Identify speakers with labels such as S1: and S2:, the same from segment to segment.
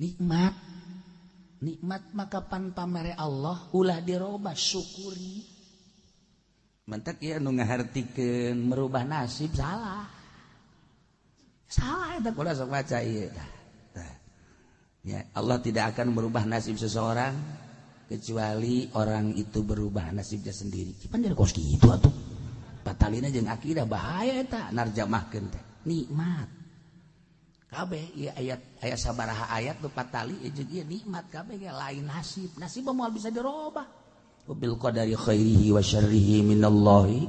S1: Nikmat, nikmat maka pan pamere Allah ulah dirobah, syukuri. Mentek ya nu ngahartikeun merubah nasib salah. Salah eta kula sok maca ieu. Ya, Allah tidak akan merubah nasib seseorang kecuali orang itu berubah nasibnya sendiri. Pan jadi kos kitu atuh. Patalina jeung akidah bahaya eta narjamahkeun teh. Nikmat. Kabeh ieu ayat aya sabaraha ayat nu patali jeung ieu nikmat kabeh ge lain nasib. Nasib mah moal bisa dirobah. Bil qadari khairihi wa syarrihi minallahi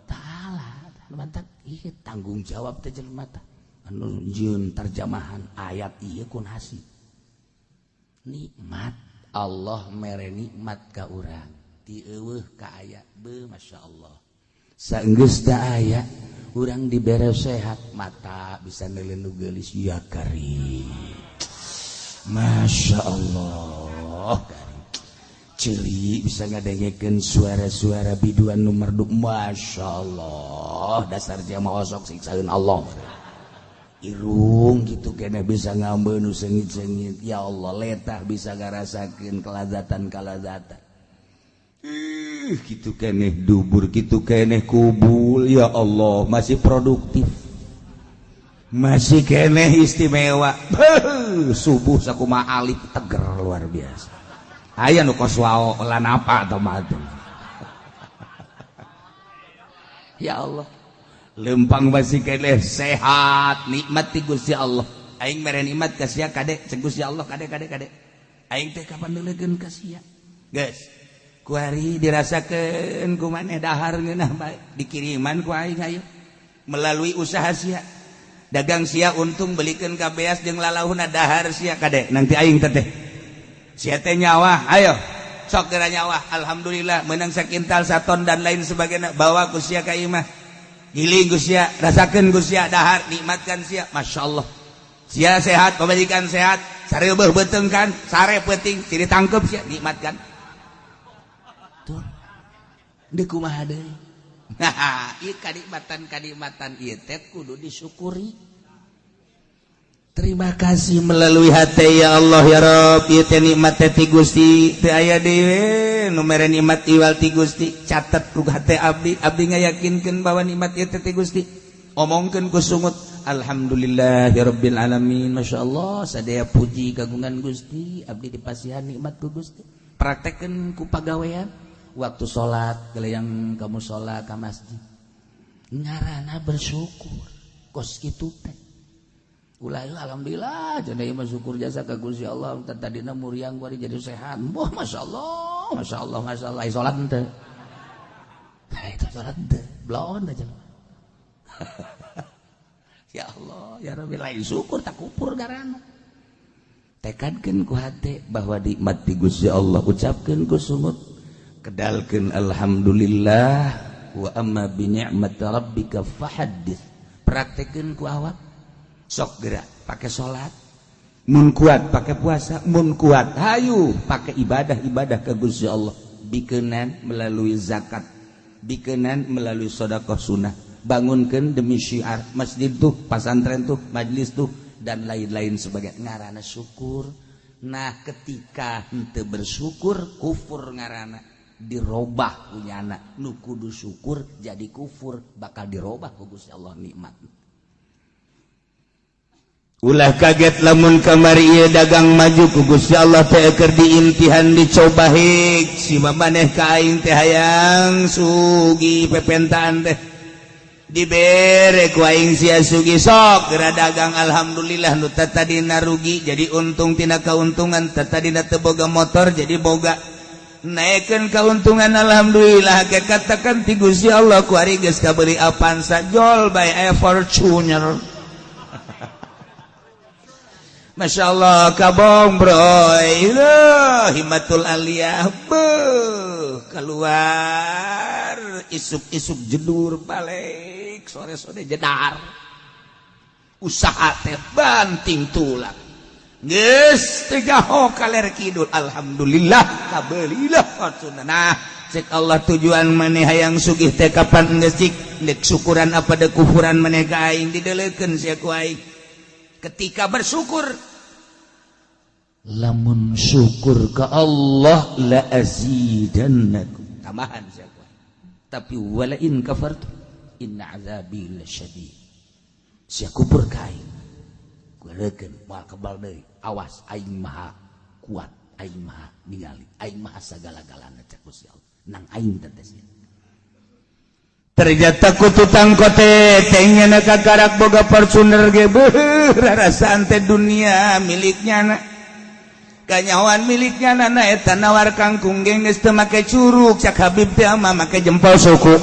S1: ta'ala. Mantak ieu tanggung jawab teh jelema teh. Anu jieun terjemahan ayat ieu ku nasib. Nikmat Allah mere nikmat ka urang. Ti eueuh ka aya beuh masyaallah. Saenggeus da aya urang dibere sehat, mata bisa neuleun nu geulis ya karim. Masya Allah karim. Ceuli bisa ngadengekeun suara-suara biduan nu merdu masya Allah. Dasar jama osok siksaeun Allah. Irung gitu kena bisa ngambeun nu seungit-seungit ya Allah, letah bisa ngarasakeun kelazatan-kelazatan. Ih, gitu keneh dubur, gitu keneh kubul, ya Allah, masih produktif, masih keneh istimewa. Beuh, subuh sakuma alif teger luar biasa. Aya nu kos wao lan apa atau mah. Ya Allah, lempang masih keneh sehat, nikmat ti Gusti Allah. Aing mere nikmat ka sia kade, cek Gusti Allah kade kade kade. Aing teh kapan neulekeun ka sia? Geus. Kuari dirasakeun ku maneh dahar ngeunah bae dikiriman ku aing ayo melalui usaha sia dagang sia untung belikeun ka beas jeung lalauhna dahar sia kade nanti aing teh sia teh nyawa ayo sok geura nyawa alhamdulillah menang sakintal saton dan lain sebagainya bawa ku sia ka imah giling ku sia rasakeun ku sia dahar nikmatkan sia masyaallah sia sehat pamajikan sehat sareubeung beuteung kan sare peuting ciri tangkep sia nikmatkan. Deuk kumaha deui. Nah, ieu kanikmatan-kanikmatan ieu teh kudu disyukuri. Terima kasih melalui hati ya Allah ya Rabb, ieu teh nikmat teh ti Gusti, teu aya deui nu mere nikmat iwal ti Gusti. Catet ku hate abdi, abdi ngayakinkeun bahwa nikmat ieu teh ti Gusti. Omongkeun ku sungut, alhamdulillahirabbil alamin, masyaallah sadaya puji kagungan Gusti, abdi dipasihan nikmat ku Gusti. Praktekkeun ku pagawean. Waktu sholat, yang kamu sholat ke masjid, ngarana bersyukur, kos kitu teh. Ulah alhamdulillah, jadi mah syukur jasa ka Gusti Allah, tadina muriang kuari jadi sehat. Wah, masyaallah, masyaallah, masyaallah, sholat henteu. Nah, itu sholat henteu, bloon aja. Ya Allah, ya Rabbi, lain syukur tak kupur garana. Tekadkeun ku hate bahwa nikmat ti Gusti Allah, ucapkeun ku sungut. Kedalkeun alhamdulillah wa amma bi ni'mati rabbika fahaddits. Praktekeun ku awak. Sok gerak pake salat, mun kuat pake puasa, mun kuat hayu pake ibadah-ibadah ka Gusti Allah. Bikeunan melalui zakat, bikeunan melalui sedekah sunnah, bangunkeun demi syiar masjid tuh, pasantren tuh, majlis tuh dan lain-lain sebagai ngarana syukur. Nah, ketika henteu bersyukur kufur ngarana. Dirobah punya anak nu kudu syukur jadi kufur bakal dirobah ku Gusti Allah nikmat. Ulah kaget lamun kamari ieu dagang maju ku Gusti Allah teh keur diimtihan dicoba hik si maneh ka aing teh hayang sugi pepentaan teh dibere ku aing sia sugi sok geura dagang alhamdulillah nu tadina rugi jadi untung tina kauntungan tadina teu boga motor jadi boga naikkan keuntungan alhamdulillah ke katakan ti Gusti Allah ku ari geus kabeli Avanza jol by Fortuner. Masya Allah kabong broy himatul aliyah beuh keluar isuk-isuk jedur balik sore-sore jedar usaha teh banting tulang geus teu jaho kaler kidul alhamdulillah kabelilah Fortuner. Nah cek Allah tujuan maneh hayang sugih teh kapan geus cik deuk syukuran apa deuk kufuran maneh ka aing dideulekeun sia ku aing. Ketika bersyukur Lamun syukur ke Allah, la azidannakum, tambahan siapa. Tapi wala in kafartu inna azabi lasyadid. Sia kufur ka aing, gurekeun moal kebal deui. Awas, aing maha kuat, aing maha ningali, aing maha sagala-galana, cek Gusti Allah. Nang aing teh sia. Ternyata ku tukang kote tengnya kakarak boga Fortuner ge, beuh, rarasaan teh dunia miliknya na, kanyawan miliknya nana. Eta nawar kangkung ge geus teu make curug, cak Habib teh mah make jempol suku.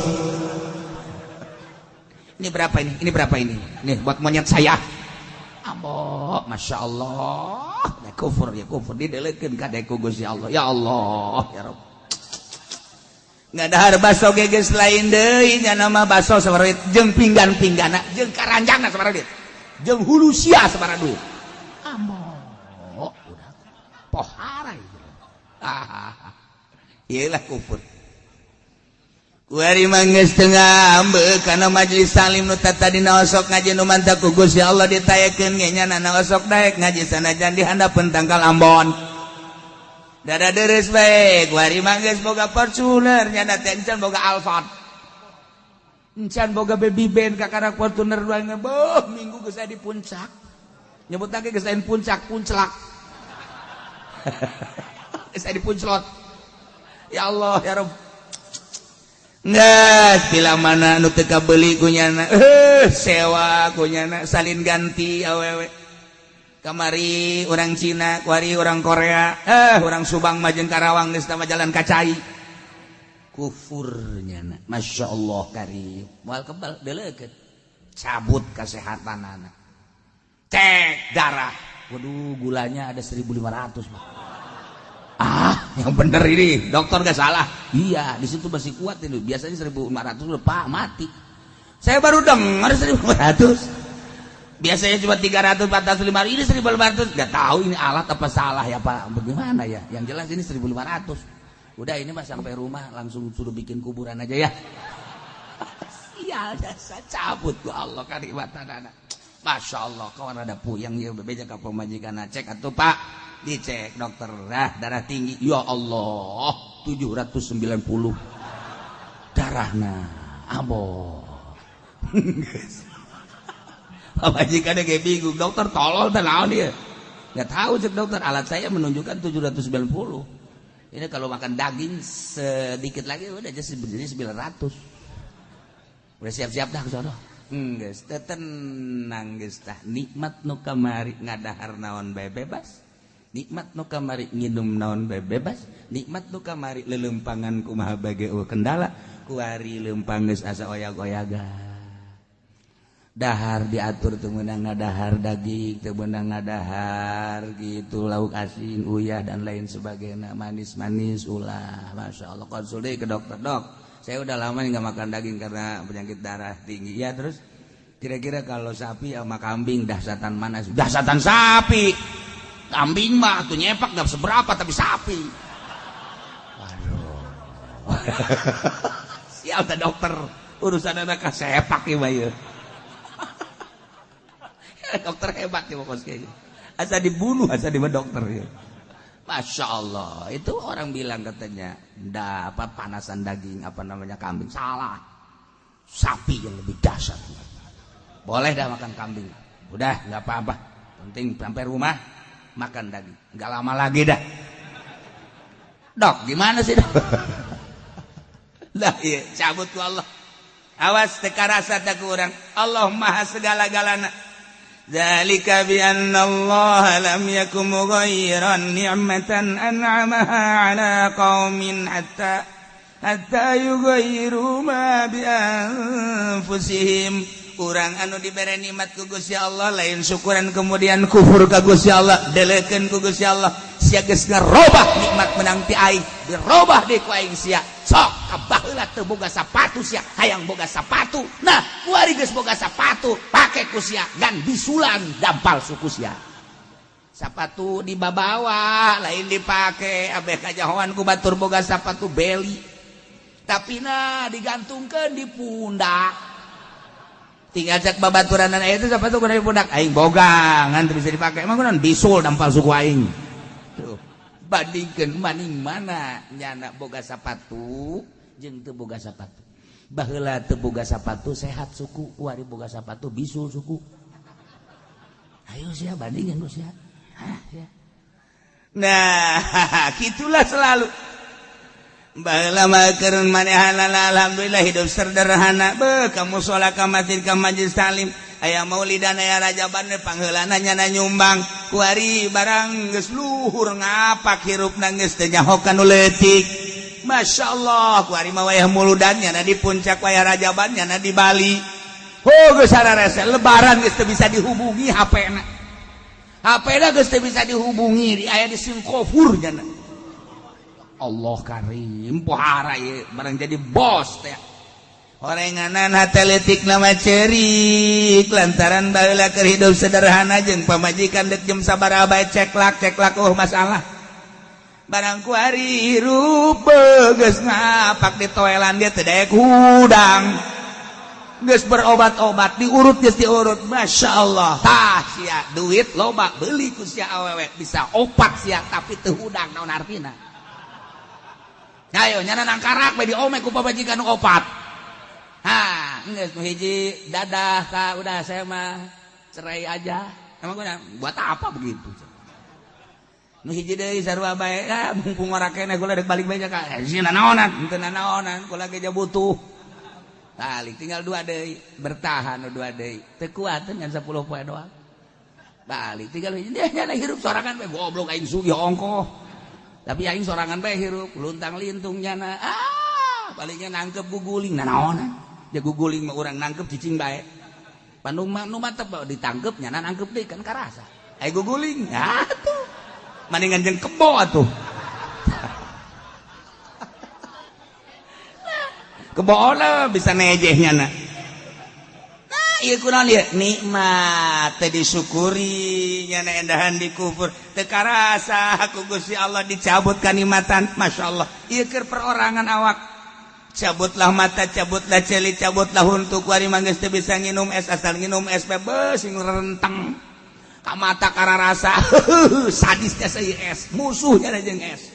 S1: Ini berapa ini? Ini berapa ini? Nih buat monyet saya. Ambo, masya Allah. Nah, kufur ya kufur didelekeun ka ku Gusti Allah. Ya Allah, ya Rabb. Ngadahar baso ge geus lain deui nya, nama baso sabaraha duit, jeung pinggan-pinggana, jeung karanjangna sabaraha duit, jeung hulu sia sabaraha duit. Ambo, udah pohara itu. Ah, iyalah kufur. Kuari mah geus teu ngambek kana majelis taklim nu tadina osok ngaji, nu mantap ku Gusti Allah ditayekeun ge nya osok daek ngaji sanajan di handapeun tangkal ambon. Dada deres bae, kuari mah geus boga Fortuner, nya teh encan boga Alphard. Encan boga baby band, kakarak Fortuner dua beuh minggu geus aya di puncak. Nyebut lagi geus lain puncak, punclak. Geus aya di punclot. Ya Allah, ya Rabb. Nggak, bila mana nu teu kabeuli kunyana, sewa kunyana, salin ganti awewe. Kamari orang Cina, kuari orang Korea, orang Subang majeng Karawang geus tama jalan kacai. Kufurnya na. Masya Allah karim. Moal kebal deleukeun. Cabut kesehatan anak. Cek darah. Waduh, gulanya ada 1500, Pak. Ah, yang bener ini, dokter gak salah. Iya, di situ masih kuat ini. Biasanya 1500 udah Pak mati. Saya baru dengar 1500. Biasanya cuma 300, 400, 500. Ini 1500. Gak tahu ini alat apa salah ya Pak. Bagaimana ya? Yang jelas ini 1500. Udah ini Mas, sampai rumah langsung suruh bikin kuburan aja ya. Sial, jasa cabut gua Allah karimatan anak. Masya Allah, kawan ada puyeng ya bebeja ka pamajikan, cek atuh Pak. Dicek dokter, nah, darah tinggi. Ya Allah, 790 darahna. Ambo. Pamajikan kayak bingung, dokter tolol teh naon dia? Nggak tahu, cek dokter, alat saya menunjukkan 790. Ini kalau makan daging sedikit lagi udah aja sebenarnya 900. Udah siap-siap dah ke sono. Geus teh tenang geus tah, nikmat nu kamari ngadahar naon bae bebas. Nikmat nu kamari nginum naon bae bebas. Nikmat nu kamari lelempangan kumaha bae eueuh kendala. Kuari lempang geus asa oyag-oyagan. Dahar diatur, teu meunang ngadahar daging, teu meunang ngadahar gitu lauk asin, uyah dan lain sebagainya, manis-manis ulah. Masya Allah, konsul deui ke dokter, "Dok, saya udah lama nggak makan daging karena penyakit darah tinggi." "Ya terus kira-kira kalau sapi sama kambing dahsatan mana?" "Dahsatan sapi. Kambing mah tuh nyepak gak seberapa, tapi sapi." Waduh. Sial teh dokter, urusan anak sepak ya ya. Dokter hebat ya pokoknya. Asa dibunuh, asa di dokter ya. Masya Allah, itu orang bilang katanya, ndak apa panasan daging apa namanya kambing, salah. Sapi yang lebih dahsyat. Boleh dah makan kambing. Udah, nggak apa-apa. Penting sampai rumah makan daging. Nggak lama lagi dah. Dok, gimana sih, Dok? Lah iya, cabut ku Allah. Awas teu karasa tak kurang. Allah maha segala-galana. Zalika bi anna Allah lam yakum mughayyiran ni'matan an'amaha ala qaumin hatta hatta yughayyiru ma bi anfusihim. Urang anu dibere nikmat ku Gusti Allah lain syukuran, kemudian kufur ka Gusti Allah, delekeun ku Gusti Allah, sia geus ngarobah nikmat menang ti aing, dirobah deui ku aing sia. Sok kabaheula teu boga sapatu, sia hayang boga sapatu. Nah, kuari geus boga sapatu, pake ku sia gan bisulan dampal suku sia. Sapatu dibabawa lain dipake, abeh kajahoan ku batur boga sapatu beli, tapi nah digantungkeun di pundak. Tinggal cek babaturan itu, sepatu kudu di pundak, aing boga ngan teu bisa dipake. Emang kunaon? Bisul dampal suku aing. Tuh, bandingkeun maning mana nyana boga sapatu jeung teu boga sapatu. Baheula teu boga sapatu sehat suku, kuari boga sapatu bisul suku. Ayo sia bandingkeun ku sia. Hah, sia. Nah, gitulah selalu. Baheula mah keur manehanana alhamdulillah hidup sederhana. Beuh, ka musala, ka masjid, ka majlis taklim, aya maulidan, aya rajaban, pangheulana nyana nyumbang. Kuari barang geus luhur ngapak hirupna geus teu nyaho ka nu leutik. Masya Allah, kuari mah wayah muludan nyana di puncak, wayah rajaban nyana di Bali. Oh, geus sararese lebaran geus teu bisa dihubungi HP-na. HP-na geus teu bisa dihubungi, aya di Singapura nyana. Allah karim, pohara ieu barang jadi bos teh. Orenganan hate leutik nama cerik lantaran baheula keur hidup sederhana jeung pamajikan dek jam sabaraha bae ceklak ceklak, oh masalah. Barang kuari hirup geus ngapak di toelan dia teu daek hudang. Geus berobat-obat, diurut geus diurut, Masya Allah. Tah sia duit loba beli ku sia awewe bisa opat sia tapi teu hudang, naon artina? Ayo nyana nangkarak bae diome ku pamajikan opat. Ha, geus nu hiji dadah ka udah saya mah cerai aja. Emang gua buat apa begitu? Nu hiji deui sarua bae, ah mumpung ora keneh kula dek balik bae ka. Sih nanaonan, henteu nanaonan, kula ge butuh. Balik tinggal dua deui, bertahan nu dua deui. Teu kuat ngan 10 poe doang. Balik tinggal hiji dia nyana hirup sorangan bae, goblok aing sugih ongkoh. Tapi aing sorangan bae hirup, luntang lintung nyana. Ah, palingnya nangkep guguling nanaonan. Ya guguling mah urang nangkep cicing bae. Pandung mah nu mantep ditangkep nyana nangkep deui kan karasa. Ai guguling, ah tuh. Mendingan jeung kebo atuh. Kebo lah bisa nejeh nyana. Nah, ieu kunaon ieu? Nikmat teh disyukuri nyana endahan dikufur. Teu karasa ku Gusti Allah dicabut kanikmatan. Masya Allah. Ieu keur perorangan awak. Cabutlah mata, cabutlah ceuli, cabutlah huntu, kuari mah geus teu bisa nginum es, asal nginum es bebas sing renteng. Ka mata kararasa sadisnya saya es, musuhnya jeung es.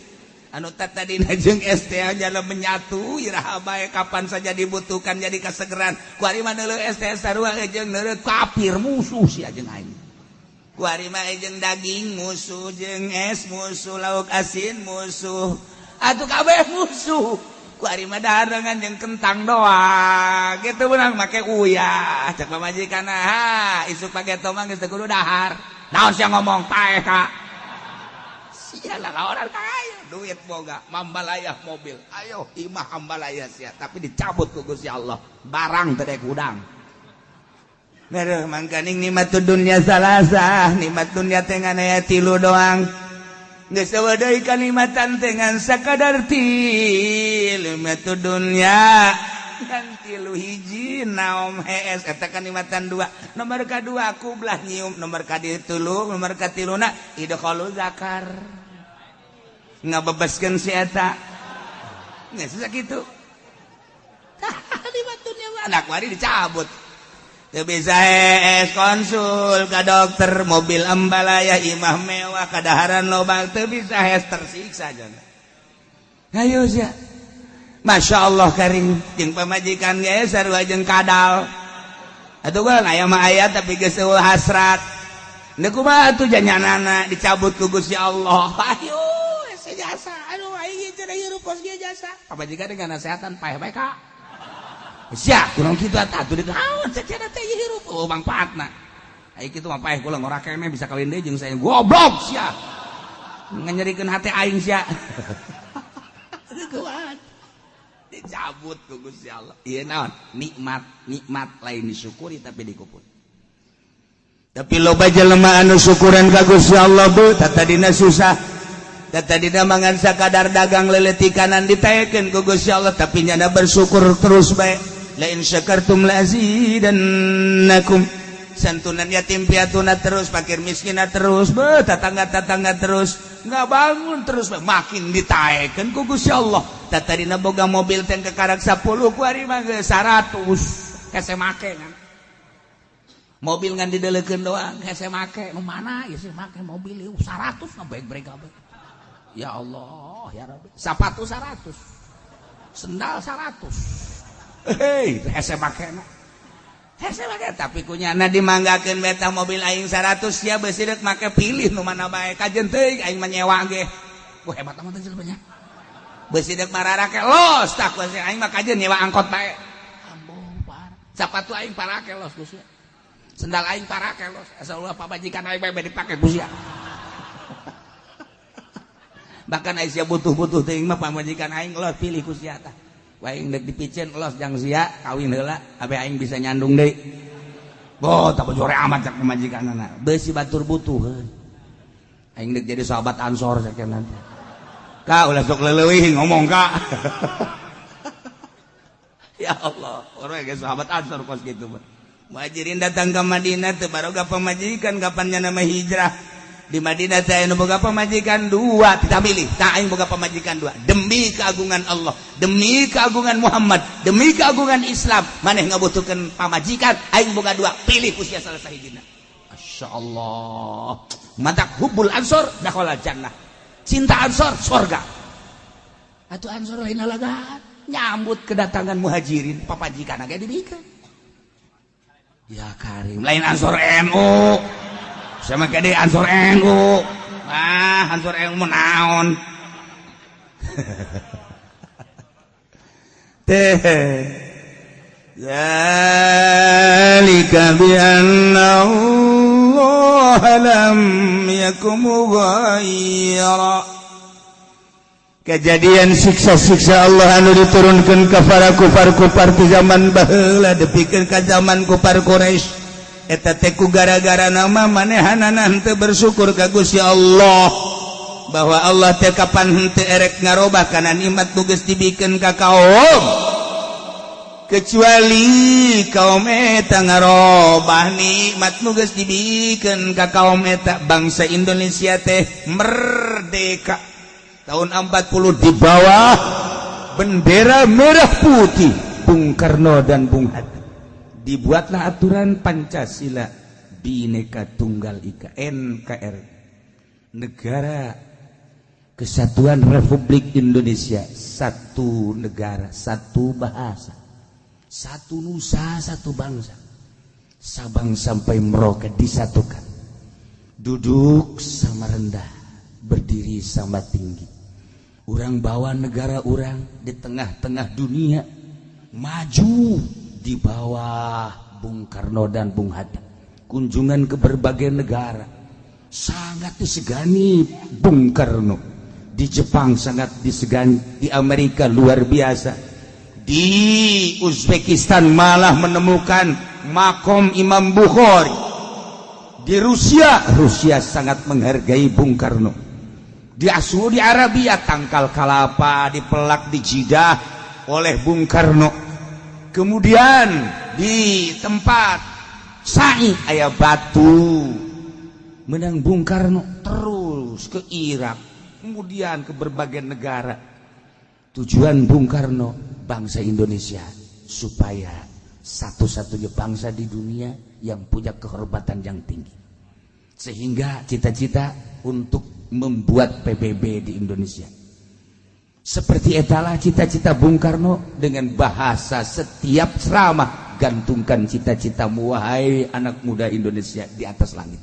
S1: Anu tadina jeung es teh jalan menyatu iraha bae kapan saja dibutuhkan jadi kasegeran. Kuari mah neuleuh es teh sarua jeung neuleuh kafir musuh sia jeung aing. Kuari mah jeung daging musuh, jeung es musuh, lauk asin musuh. Atuh kabeh musuh. Kuari mah dahareungan jeung kentang doang. Gitu beunang make uyah. Cek pamajikan, ha, isuk pake mah geus teu kudu dahar. Naon sia ngomong paeh ka. Sialah orang kaya duit boga mambalayah mobil, ayo imah ambalayah sia, tapi dicabut ku Gusti Allah barang teu daek hudang. Aduh, mangkaning nikmat dunya salasah, nikmat dunya teh ngan aya tilu doang. Geus eueuh deui kanikmatan teh ngan sakadar tilu nikmat dunya. Ngan tilu hiji naom hees eta kanikmatan dua. Nomor kadua kublah nyium, nomor katilu, nomor katiluna idkhalu zakar. Ngabebaskeun si eta. Geus sakitu. Nikmat dunya mah anak wari dicabut. Teu bisa hees konsul ka dokter, mobil ambalaya, imah mewah, kadaharan loba, teu bisa hees tersiksa jangan. Ayo sia. Masya Allah karim jeung pamajikan ge sarua jeung kadal. Atuh kan aya mah aya tapi geus eueuh hasrat. Deuk kumaha atuh janyanana dicabut ku Gusti Allah. Ayo hese jasa. Aduh aing cenah hirup kos ge jasa. Pamajikan dengan nasehatan paeh bae ka. Sia kunaon kitu atuh deuk naon cenah teh hirup oh mangfaatna. Aing kitu mah paeh kula ngora keneh bisa kawin deui jeung saya. Goblok sia. Nganyerikeun hate aing sia. Kuat. Dicabut ku Gusti Allah. Ieu naon? Nikmat, nikmat lain disyukuri tapi dikupur. Tapi loba jelema anu syukuran ka Gusti Allah bu, tatadina susah. Tatadina mangan sakadar dagang leuleutikanan ditaekeun ku Gusti Allah, tapi nyana bersyukur terus bae. La in syakartum la azidannakum. Santunan yatim piatuna terus, fakir miskina terus, be tetangga-tetangga terus, nggak bangun terus, makin ditaekeun ku Gusti Allah. Tatadina boga mobil teh kekarak 10 ku ari mah geus 100 hese make kan. Mobil ngan dideleukeun doang hese make, nu mana ieu sih make mobil ieu 100 ngabrek-brek kabeh. Ya Allah, ya Rabbi. Sapatu 100. Sendal 100. Hei, hese makena. Hese make tapi kunyana dimanggakeun beta mobil aing 100 sia beusi deuk make pilih nu mana bae kajen teuing aing mah nyewa ge. Wah hebat amat jelema nya. Beusi deuk mararake los tah ku aing mah kajen nyewa angkot bae. Ambung parah. Sapatu aing parake los ku sia. Sendal aing parake los. Asa ulah pamajikan aing bae dipake ku sia. Bahkan aing sia butuh-butuh teuing mah pamajikan aing los pilih ku sia tah. Aing dek dipiceun los jang sia kawin heula abe aing bisa nyandung deui. Boh tak bojore amat cak pamajikanana. Beusi batur butuh. Aing dek jadi sahabat Ansor sakeun nanti. Kak ulah sok leuwih ngomong kak. Ya Allah, orang ge sahabat Ansor kos kitu mah. Muhajirin datang ke Madinah teu baroga pamajikan kapan nya nama hijrah. Di Madinah teh anu boga pamajikan dua, tidak milih. Tah aing boga pamajikan dua. Demi keagungan Allah, demi keagungan Muhammad, demi keagungan Islam, maneh ngabutuhkeun pamajikan, aing boga dua, pilih ku sia salah sahijina. Masyaallah. Matak hubbul ansor dakhala jannah. Cinta ansor sorga. Atuh ansor lain lalagaan, nyambut kedatangan muhajirin, papajikan ge dibikeun. Ya karim, lain ansor NU. Sama kade Ansor NU. Ah, Ansor NU naon. Teh. Zalika bi anna Allah lam yakum mughayyira. Kejadian siksa-siksa Allah anu diturunkeun ka para kufar-kufar di zaman baheula depikeun ka zaman kufar Quraisy. Eta teh ku gara-gara nama manehanana henteu bersyukur ka Gusti Allah bahwa Allah teh kapan henteu erek ngarobah kana nikmat nu geus dibikeun ka kaum kecuali kaum eta ngarobah nikmat nu geus dibikeun ka kaum eta. Bangsa Indonesia teh merdeka tahun 40 di bawah bendera merah putih Bung Karno dan Bung Hatta. Dibuatlah aturan Pancasila Bhinneka Tunggal Ika NKRI, Negara Kesatuan Republik Indonesia, satu negara, satu bahasa, satu nusa, satu bangsa. Sabang sampai Merauke disatukan. Duduk sama rendah, berdiri sama tinggi. Urang bawa negara urang di tengah-tengah dunia maju di bawah Bung Karno dan Bung Hatta. Kunjungan ke berbagai negara sangat disegani Bung Karno. Di Jepang sangat disegani, di Amerika luar biasa, di Uzbekistan malah menemukan makom Imam Bukhari. Di Rusia, Rusia sangat menghargai Bung Karno. Di Saudi Arabia tangkal kelapa dipelak di Jidah oleh Bung Karno. Kemudian di tempat Sa'i aya batu menang Bung Karno, terus ke Irak, kemudian ke berbagai negara. Tujuan Bung Karno bangsa Indonesia supaya satu-satunya bangsa di dunia yang punya kehormatan yang tinggi. Sehingga cita-cita untuk membuat PBB di Indonesia. Seperti etalah cita-cita Bung Karno dengan bahasa setiap ceramah, gantungkan cita-citamu wahai anak muda Indonesia di atas langit.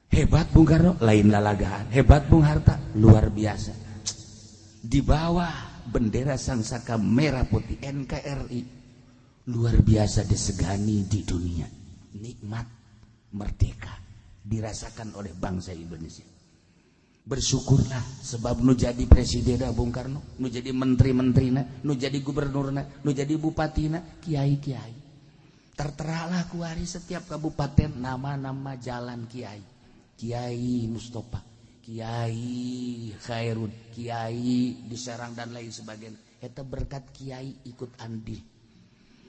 S1: Hebat Bung Karno, lain lalagaan. Hebat Bung Hatta, luar biasa. Di bawah bendera sangsaka merah putih NKRI, luar biasa disegani di dunia. Nikmat merdeka dirasakan oleh bangsa Indonesia. Bersyukurlah sebab nu jadi presiden Bung Karno, nu jadi menteri-menterina, nu jadi gubernurna, nu jadi bupatina, kiai-kiai. Terteralah kuari setiap kabupaten nama-nama jalan kiai. Kiai Mustafa, Kiai Khairun, Kiai di Serang dan lain sebagainya. Eta berkat kiai ikut andil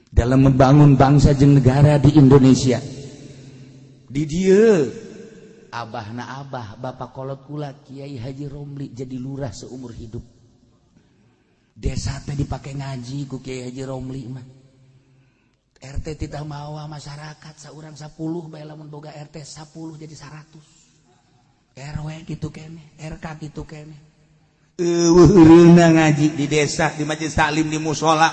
S1: dalam membangun bangsa jeung negara di Indonesia. Di dieu abah na abah, bapak kolot kula Kiai Haji Romli jadi lurah seumur hidup. Desa teh dipake ngaji ku Kiai Haji Romli mah. RT tidak mawa masyarakat saurang 10 bae lamun boga RT 10 jadi 100. RW gitu kene, RK gitu kene. Euweuh ngaji di desa, di majelis taklim, di musola.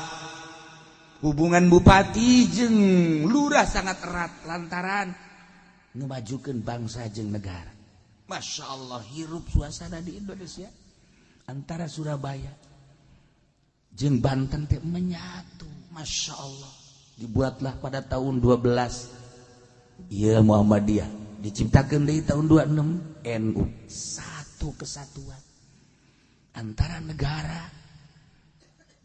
S1: Hubungan bupati jeung lurah sangat erat lantaran ngemajukan bangsa jeung negara. Masya Allah, hirup suasana di Indonesia antara Surabaya jeung Banten teh menyatu. Masya Allah, dibuatlah pada tahun 12 iya Muhammadiyah, diciptakan dari tahun 26 NU, satu kesatuan antara negara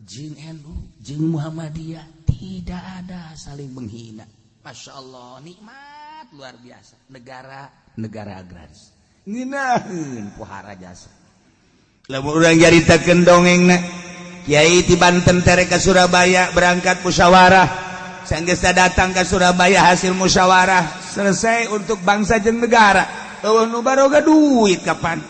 S1: jeung NU jeung Muhammadiyah, tidak ada saling menghina. Masya Allah, nikmat luar biasa. Negara negara agraris ngeunaheun pohara jasa. Lamun urang nyaritakeun dongengna, Kiai ti Banten tere ke Surabaya, berangkat musyawarah. Sanggeus datang ke Surabaya, hasil musyawarah selesai untuk bangsa jeung negara. Euweuh nu baroga duit kapan?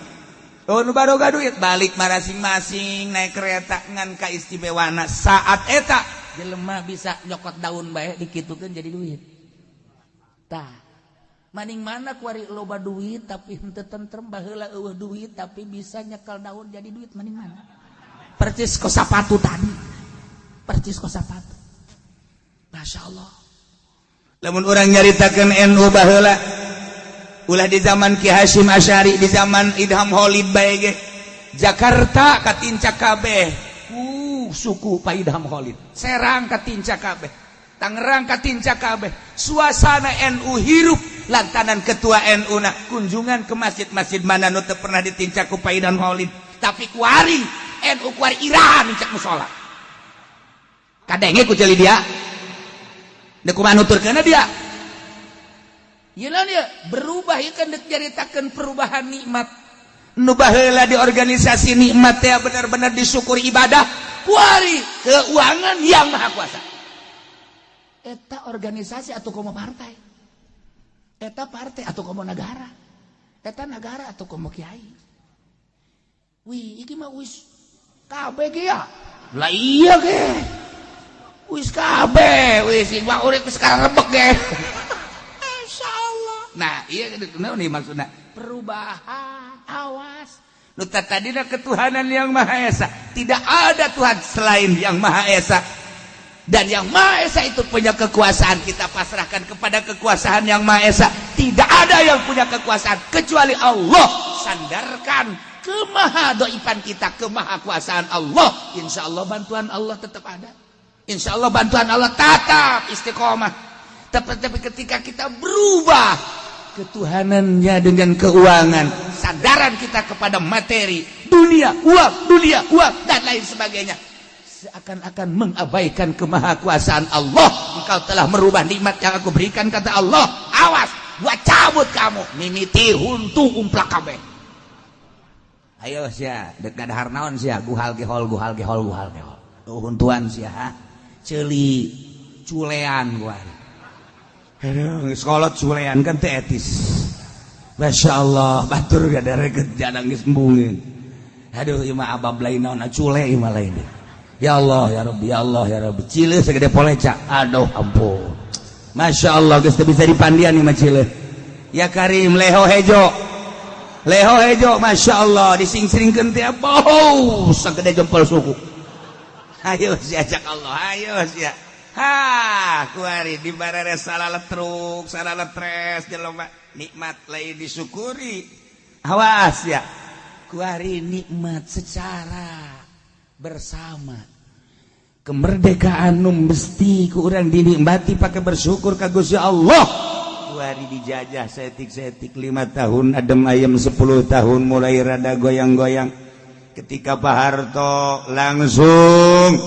S1: Euweuh nu baroga duit, balik masing-masing naik kereta. Ngan kaistimewana saat eta, jelema bisa nyokot daun bae dikitukeun jadi duit. Tah, maning mana kuari loba duit tapi henteu tentrem, baheula euweuh duit tapi bisa nyekel daun jadi duit, maning mana? Percis ko sapatu tadi, percis ko sapatu. Masya Allah. Lamun urang nyaritakeun NU baheula, ulah di zaman Ki Hasyim Asy'ari, di zaman Idham Holid bae ge, Jakarta katincak kabeh suku Pak Idham Holid, Serang katincak kabeh, Tangerang katincak kabeh. Suasana NU hirup lantaran ketua NU na kunjungan ke masjid-masjid mana nu teu pernah ditincak ku Pak Idham Holid. Tapi kuari NU kuari iraha nincak musola? Kadenge ku ceuli dia. Dek kumaha nuturkeunna dia? Ieu naon ieu? Berubah. Ieu kan dek nyaritakeun perubahan nikmat. Nu baheula di organisasi nikmat teh benar-benar disyukuri ibadah, kuari keuangan yang maha kuasa. Eta organisasi atau komo partai? Eta partai atau komo negara? Eta negara atau komo kiai? Wih, iki mah wis kabeh ge ya. Lah iya ge. Wis kabeh, wis iki mah urip wis rebek ge. Masyaallah. Nah, iya naon nih maksudna? Perubahan, awas. Nu tadina ketuhanan yang Maha Esa. Tidak ada Tuhan selain yang Maha Esa. Dan yang Maha Esa itu punya kekuasaan. Kita pasrahkan kepada kekuasaan yang Maha Esa. Tidak ada yang punya kekuasaan kecuali Allah. Sandarkan kemahadoifan kita kemahakuasaan Allah. Insya Allah bantuan Allah tetap ada. Insya Allah bantuan Allah tetap istiqomah. Tapi ketika kita berubah ketuhanannya dengan keuangan, sandaran kita kepada materi, dunia, uang, dunia, uang, dan lain sebagainya, seakan-akan mengabaikan kemahakuasaan Allah. Engkau telah merubah nikmat yang aku berikan, kata Allah. Awas, gua cabut kamu. Mimiti huntu umplak kabeh. Ayo sia, dek dahar naon sia, guhal gehol, guhal gehol, guhal gehol. Tuh huntuan sia, ha? Ceuli culean gua. Aduh, sekolah culean kan teh etis. Masya Allah, batur gak ada reket jangan geus embungeun. Aduh, ieu mah abab lain naon, cule ieu mah lain. Ya Allah, ya Rabbi, ya Allah, ya Rabbi. Cile segede poleca. Aduh, ampun. Masya Allah, geus teu bisa dipandian ieu mah cile. Ya Karim, leho hejo. Leho hejo, Masya Allah, dising-singkeun teh bau sagede jempol suku. Ayo sia cak Allah, ayo sia. Ha, kuari di barere salah letruk, salah letres jelema nikmat lain disyukuri. Awas ya. Kuari nikmat secara bersama. Kemerdekaan nu mesti ku urang dinikmati pakai bersyukur ka Gusti Allah. Kuari dijajah setik-setik 5 tahun, adem ayem 10 tahun, mulai rada goyang-goyang. Ketika Pak Harto langsung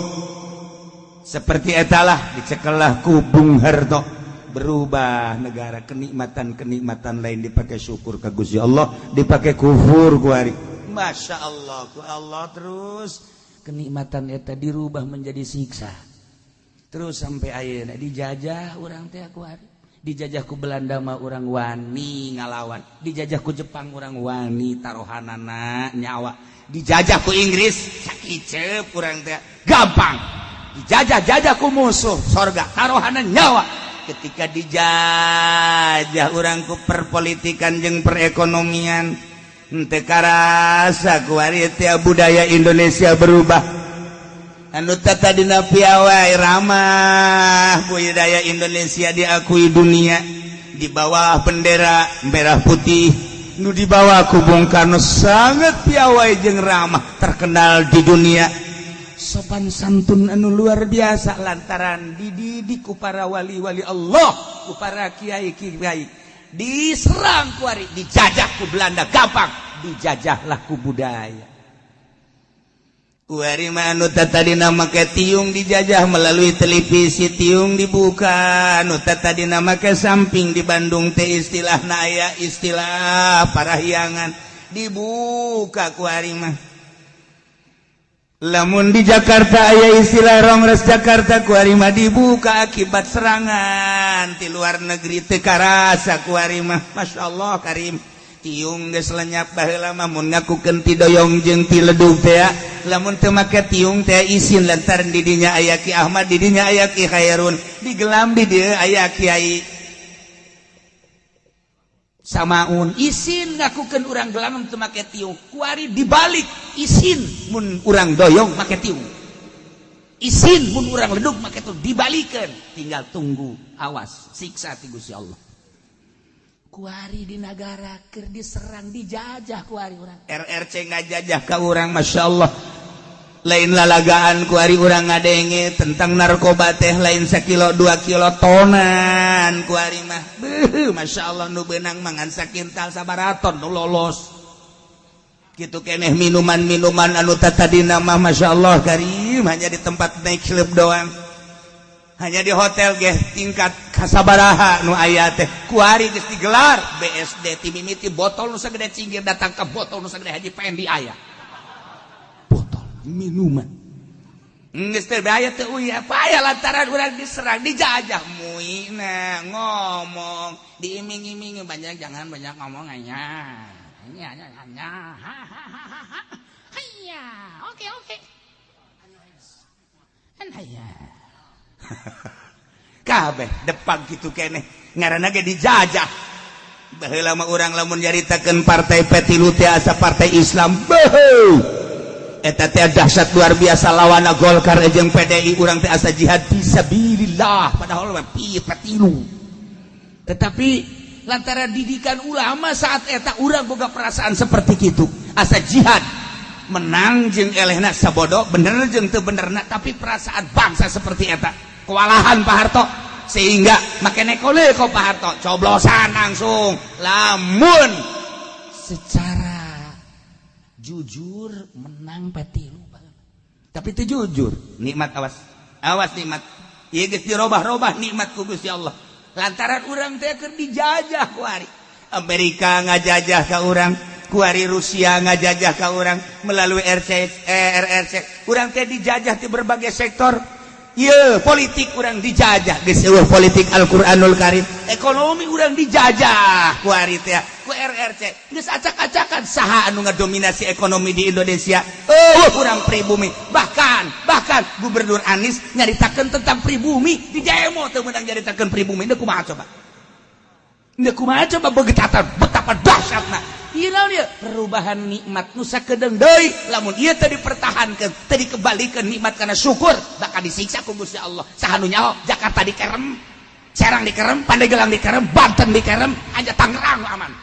S1: seperti etalah, dicekelah ku Bung Harto, berubah negara. Kenikmatan-kenikmatan lain dipakai syukur ke Gusti Allah, dipakai kufur kuari. Masya Allah, ku Allah terus kenikmatan eta dirubah menjadi siksa terus sampai ayeuna dijajah urang teh kuari. Dijajah ku Belanda mah urang wani ngalawan, dijajah ku Jepang urang wani taruhanana nyawa, dijajah ku Inggris sakiceup urang teh gampang, dijajah-jajah ku musuh sorga taruhanan nyawa. Ketika dijajah urang ku perpolitikan jeung perekonomian, henteu karasa kuari teh budaya Indonesia berubah. Anu tadina piawai ramah, budaya Indonesia diakui dunia di bawah bendera merah putih nu dibawa ku Bung Karno, sangat piawai jeung ramah, terkenal di dunia, sopan santun anu luar biasa lantaran dididik ku para wali-wali Allah, ku para kiai-kiai. Diserang kuari, dijajah ku Belanda gampang, dijajahlah ku budaya. Kuari mah anu tadina make tiung dijajah melalui televisi, tiung dibuka. Anu tadina make samping di Bandung teh istilahna aya istilah parahyangan, dibuka kuari mah. Lamun di Jakarta aya istilah Rongres Jakarta, kuari mah dibuka akibat serangan di luar negeri, teu karasa kuari mah. Masya Allah karim, tiung geus lenyap. Baheula mah mun ngakukeun ti doyong jeung ti ledug teh, lamun teu make tiung teh isin, lantaran di dinya aya Ki Ahmad, di dinya aya Ki Khairun, digelam di dieu aya Kiai Samaun, isin ngakukeun urang gelam teu make tiung. Kuari dibalik, isin mun urang doyong make tiung, isin mun urang ledug make tiung, dibalikeun. Tinggal tunggu, awas siksa ti Gusti Allah. Kuari di negara keur diserang, dijajah kuari urang. RRC ngajajah ka urang, Masya Allah, lain lalagaan. Kuari urang ngadenge tentang narkoba teh lain sakilo 2 kilo, tonan kuari mah. Beuh, Masya Allah, nu beunang mangan sakintal sabaraton nu lolos gitu keneh. Minuman-minuman anu tadina mah, Masya Allah karim, hanya di tempat naik klub doang, hanya di hotel ge tingkat kasabaraha nu aya teh, kuari geus digelar BSD. Ti mimiti botol nu sagede cinggir datang ke botol nu sagede Haji Pendi, aya botol minuman geus teh aya teh uya apa aya, lantaran urang diserang, dijajah. Muina ngomong diiming-iming, banyak, jangan banyak ngomong, hanya hanya hanya ha ha ha ha ha, oke oke hanya kabeh depan gitu keneh, ngaranna ge dijajah. Baheula mah urang lamun nyaritakeun partai P3 teh asa partai Islam. Beuh, eta teh dahsyat luar biasa, lawana Golkar jeung PDI. Urang teh asa jihad fisabilillah, padahal mah P3. Tetapi lantaran didikan ulama saat eta, urang boga perasaan seperti gitu, asa jihad menang jeung elehna, sabodo bener jeung teu benerna, tapi perasaan bangsa seperti eta. Kewalahan Pak Harto, sehingga make nekole kok Pak Harto coblosan langsung. Lamun secara jujur menang P3, tapi itu jujur nikmat, awas awas nikmat ieu geus dirobah-robah nikmat ku Gusti Allah lantaran urang teh keur dijajah. Kuari Amerika ngajajah ka urang, kuari Rusia ngajajah ka urang melalui RC, RRC. Urang teh dijajah di berbagai sektor. Iya, politik urang dijajah, geus eueuh politik Al-Qur'anul Karim. Ekonomi urang dijajah kuari teh ku RRC, geus acak-acakan. Saha anu ngadominasi ekonomi di Indonesia? Oh, urang pribumi. Bahkan bahkan Gubernur Anies nyaritakeun tentang pribumi di demo, teu meunang nyaritakeun pribumi. Deuk kumaha coba? Deuk kumaha coba begetatan betapa dahsyatna? Ieu naon ieu? Perubahan nikmat nu sakedeung deui, lamun ieu teu dipertahankeun, teu dikembalikan nikmat karena syukur, bakal disiksa ku Gusti Allah. Saha nu nyaho Jakarta dikerem, Serang dikerem, Pandeglang dikerem, Banten dikerem, aja Tangerang aman.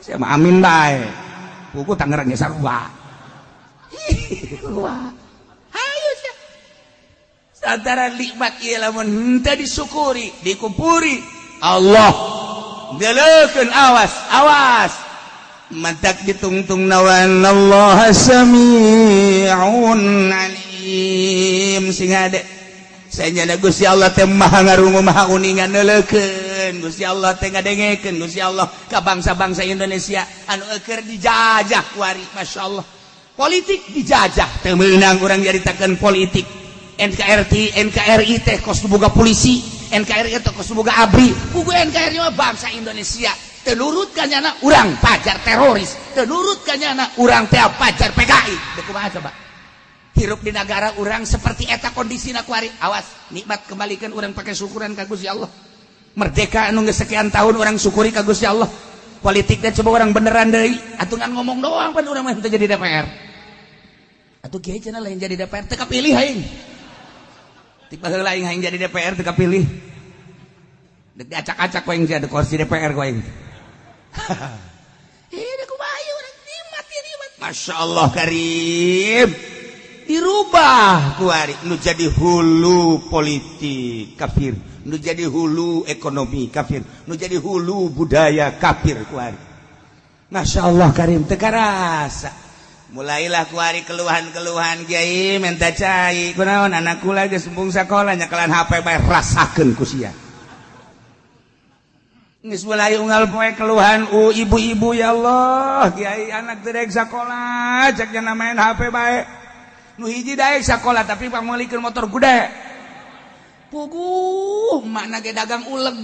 S1: Saya mah amin bae. Buku Tangerang ge sarua. Wah. Ayo sia. Antara nikmat ieu lamun henteu disyukuri, dikupuri, Allah deleukeun, awas awas, mantak ditungtung nawan Allah sami'un alim. Sing ade saya Gusti Allah teh maha ngarungu, maha uningan. Neuleukeun Gusti Allah teh, ngadengekeun Gusti Allah ka bangsa-bangsa Indonesia anu keur dijajah kuari. Masya Allah, politik dijajah, teu meunang urang nyaritakeun politik NKRI. NKRI teh kos boga polisi, NKRI teh kos boga ABRI. Buku NKRI mah bangsa Indonesia. Teu nurut ka nyana, urang pajar teroris. Teu nurut ka nyana, urang teh pajar PKI. Deuk kumaha coba? Hirup di negara urang seperti eta kondisi kuari. Awas, nikmat kembalikan urang pakai syukuran ka Gusti Allah. Merdeka anu geus sekian tahun, urang syukuri ka Gusti Allah. Politiknya coba urang beneran deui atuh, ngan ngomong doang pan urang mah teu jadi DPR. Atuh kiai cenah lain jadi DPR, teu kapilih aing. Ti baheula aing hayang jadi DPR, teu kapilih. Dek diacak-acak ku aing jadi kursi DPR ku aing. Ini kumaha urang nikmat ya, nikmat. Masya Allah Karim, dirubah kuari nu jadi hulu politik kafir, nu jadi hulu ekonomi kafir, nu jadi hulu budaya kafir kuari. Masya Allah Karim, teu karasa mulailah kuari keluhan-keluhan, "Kiai, minta cai." "Kunaon?" "Anak kula geus embung sakola, nyekelan HP bae." Rasakeun ku sia. Geus mulai unggal poe keluhan ibu-ibu, "Ya Allah, Kiai, anak teu daek sakola, cek main HP bae." Nu hiji daek sakola, tapi pangmeulikeun motor gede. Puguh makna ge dagang uleg.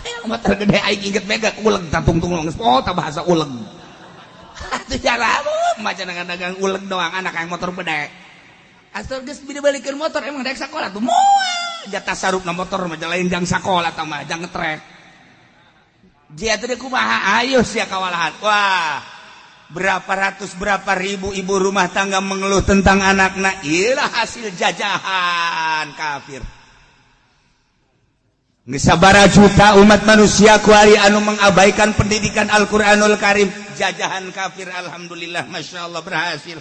S1: Hayang motor gede, aing inget mega uleg tungtung geus oh ta bahasa uleg. Atuh cara maca dagang uleg doang, anak yang motor gede. Asal geus dibalikeun motor, emang daek sakola tuh moal. Jatah sarupna motor mah lain jang sakola tah mah, jang ngetrek. Dia teh kumaha, ayo sia kawalahan. Wah, berapa ratus, berapa ribu ibu rumah tangga mengeluh tentang anaknya. Iyalah hasil jajahan kafir. Sabara juta umat manusia kuari anu mengabaikan pendidikan Al-Quranul Karim. Jajahan kafir, alhamdulillah, masya Allah, berhasil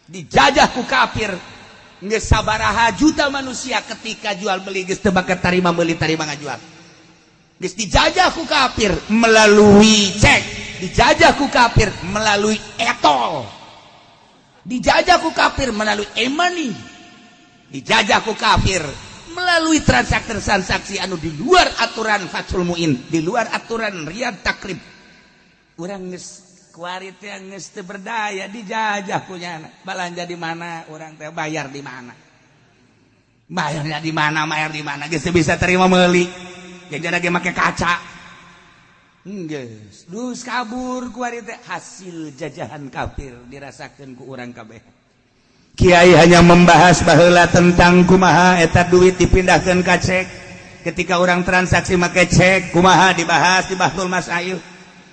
S1: dijajah ku kafir. Geus sabaraha juta manusia ketika jual beli geus teu bakat tarima meuli, tarima ngajual. Geus dijajah ku kafir melalui cek, dijajah ku kafir melalui e-tol, dijajah ku kafir melalui e-money, dijajah ku kafir melalui transaksi-transaksi anu di luar aturan Fathul Muin, di luar aturan Riyad Takrib. Urang geus kuari teh geus teu berdaya, dijajah ku nyana. Balanja di mana urang teh, bayar di mana? Bayarnya di mana, bayar di mana? Geus teu bisa terima meuli. Jajan ge make kaca. Geus, dus kabur kuari teh, hasil jajahan kafir dirasakeun ku urang kabeh. Kiai hanya membahas baheula tentang kumaha eta duit dipindahkan ka cek, ketika orang transaksi make cek kumaha, dibahas di Bahtsul Masail.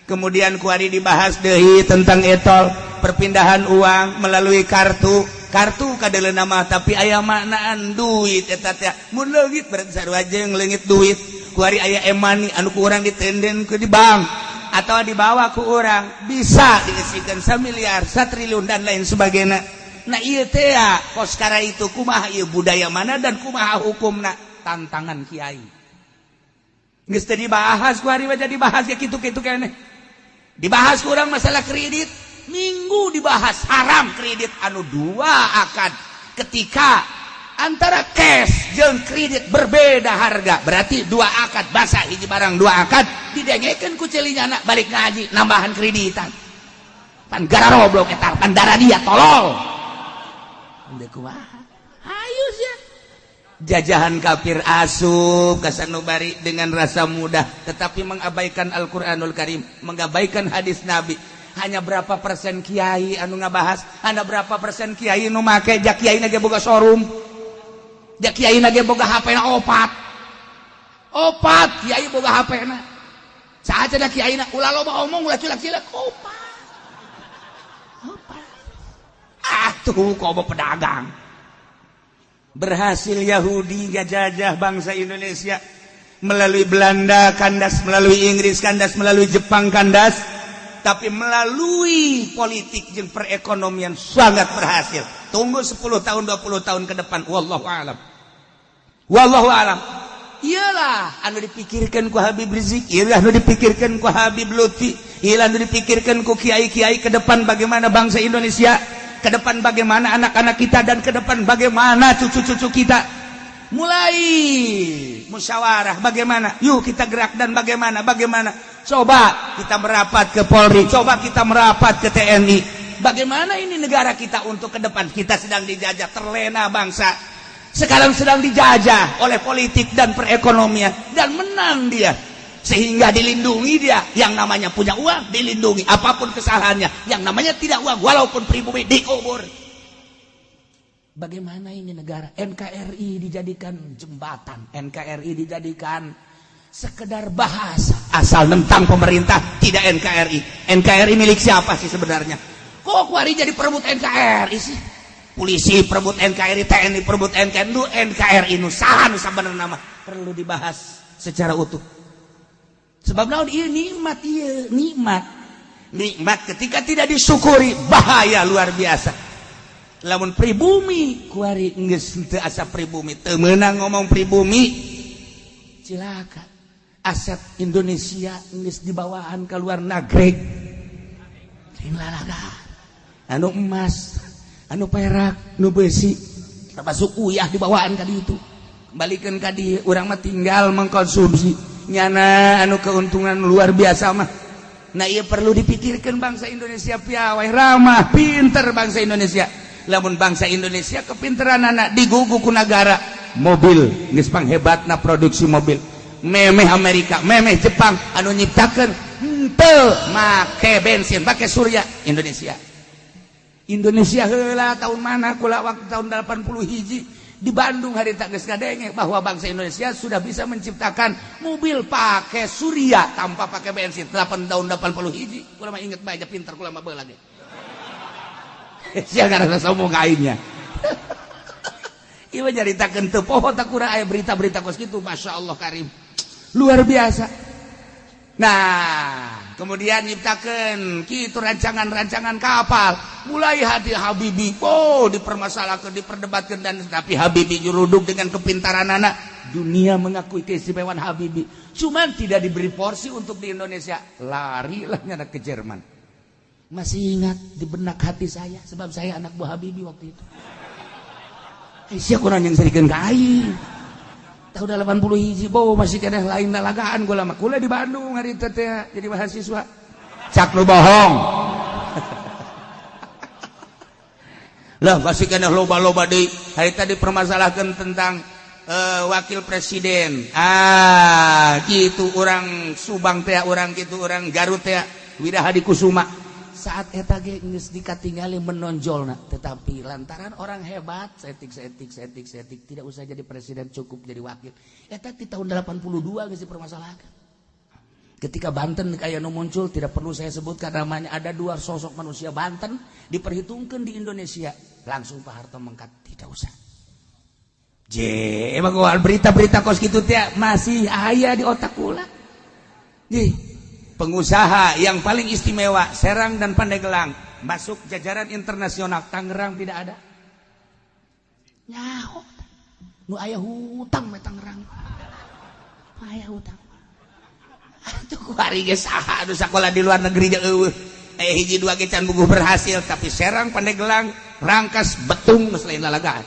S1: Kemudian kuari dibahas deui tentang e-tol, perpindahan uang melalui kartu. Kartu kadeuleuna nama, tapi aya maknaan duit eta teh mun leungit berarti sarua jeung leungit duit. Kuari aya e-money anu ku urang ditenden ke di bank atau dibawa ku urang, bisa diisikan 1 miliar, 1 triliun, dan lain sebagainya. Nah, iya teh kos itu kumaha ieu, budaya mana dan kumaha hukumna, tantangan kiai. Geus teu dibahas ku hari mah, jadi dibahas ya kitu-kitu keneh. Dibahas kurang masalah kredit, minggu dibahas haram kredit anu dua akad. Ketika antara cash jeung kredit berbeda harga, berarti dua akad, basa hiji barang dua akad, didengekeun ku celinya anak balik ngaji nambahan kreditan. Pan gararoblok eta, pan darah dia tolol. Ayo ya, jajahan kafir asup kasanubari dengan rasa mudah, tetapi mengabaikan Al-Quranul Karim, mengabaikan hadis Nabi. Hanya berapa persen kiai anu ngabahas, hanya berapa persen kiai nu make. Jak kiai ge boga showroom, jak kiai ge boga HP na opat opat, kiai boga HP na saha cenah kiai na, ulah loba omong, ulah culak-cilak, opat opat. Ah tuh komo pedagang. Berhasil Yahudi ngajajah bangsa Indonesia melalui Belanda kandas, melalui Inggris kandas, melalui Jepang kandas, tapi melalui politik dan perekonomian sangat berhasil. Tunggu 10 tahun, 20 tahun ke depan, wallahu alam, wallahu alam. Iyalah anu dipikirkan ku Habib Rizik, iyalah anu dipikirkan ku Habib Lutfi, iyalah anu dipikirkan ku kiai-kiai ke depan, bagaimana bangsa Indonesia ke depan, bagaimana anak-anak kita, dan ke depan bagaimana cucu-cucu kita. Mulai musyawarah bagaimana, yuk kita gerak, dan bagaimana bagaimana, coba kita merapat ke Polri, coba kita merapat ke TNI, bagaimana ini negara kita untuk ke depan. Kita sedang dijajah, terlena bangsa sekarang sedang dijajah oleh politik dan perekonomian, dan menang dia sehingga dilindungi dia. Yang namanya punya uang dilindungi apapun kesalahannya, yang namanya tidak uang walaupun pribumi dikubur. Bagaimana ini negara? NKRI dijadikan jembatan, NKRI dijadikan sekedar bahasa. Asal tentang pemerintah tidak NKRI. NKRI milik siapa sih sebenarnya? Kok kuari jadi perebut NKRI sih? Polisi perebut NKRI, TNI perebut NKRI, nu NKRI nu saha nu sabenerna mah perlu dibahas secara utuh. Sebab naon ieu nikmat, ieu nikmat. Nikmat ketika tidak disyukuri bahaya luar biasa. Lamun pribumi kuari geus teu asa pribumi, teu meunang ngomong pribumi, cilaka. Aset Indonesia geus dibawaan ke luar negeri. Lain lalaga. Anu emas, anu perak, nu besi, termasuk uyah dibawaan ka ditu. Kembalikan ka dieu, urang mah tinggal mengkonsumsi. Nyana anu keuntungan luar biasa mah. Nah, ieu perlu dipikirkan bangsa Indonesia piawai ramah, pinter bangsa Indonesia. Lamun bangsa Indonesia kepinteran anak digugu ku negara mobil geus panghebatna produksi mobil. Memeh Amerika, memeh Jepang anu nyiptakeun henteu make bensin, make surya Indonesia. Indonesia heula tahun mana kula waktu tahun 80 hiji di Bandung hari tak geus ngadenge bahwa bangsa Indonesia sudah bisa menciptakan mobil pakai surya tanpa pakai bensin 8 tahun 80 hiji. Kula mah inget bae, pinter kula mah baheula ge. Sia ngarasa sombong ka aingnya. Ieu mah nyaritakeun teu poho tak kurang aya berita-berita kos kitu, Masya Allah karim. Luar biasa. Nah, kemudian nyiptakeun kitu rancangan-rancangan kapal. Mulai hati Habibie, oh dipermasalahkan, diperdebatkan dan tapi Habibie juruduk dengan kepintaran anak. Dunia mengakui keistimewaan Habibie. Cuman tidak diberi porsi untuk di Indonesia. Larilah nyana ke Jerman. Masih ingat di benak hati saya sebab saya anak buah Habibie waktu itu. Sia kurang yang serikeun ka aing. Tahun 80 hiji boh masih keneh lain lalagaan gua lama kuliah di Bandung hari itu teh jadi mahasiswa. Cak lu bohong. Lah masih keneh loba-loba deui. Hari tadi dipermasalahkan tentang wakil presiden. Ah, gitu orang Subang teh, orang gitu orang Garut teh, Wirahadi Kusuma. Saat eta ge geus dikatingali menonjolna, tetapi lantaran orang hebat setik setik setik setik tidak usah jadi presiden, cukup jadi wakil. Eta di tahun 82 geus dipermasalahkan. Ketika Banten kayak nu muncul, tidak perlu saya sebutkan namanya, ada dua sosok manusia Banten diperhitungkan di Indonesia, langsung Pak Harto mengkat tidak usah. J, emang berita-berita kos kitu teh masih aya di otak kula. Nih, pengusaha yang paling istimewa Serang dan Pandeglang masuk jajaran internasional, Tangerang tidak ada. Nyaho. Nu aya hutang mah Tangerang. Aya hutang. Atuh kuari ge saha anu sakola di luar negeri jeung eueuh. Hiji dua ge can buguh berhasil, tapi Serang Pandeglang Rangkas Betung geus lain lalagaan.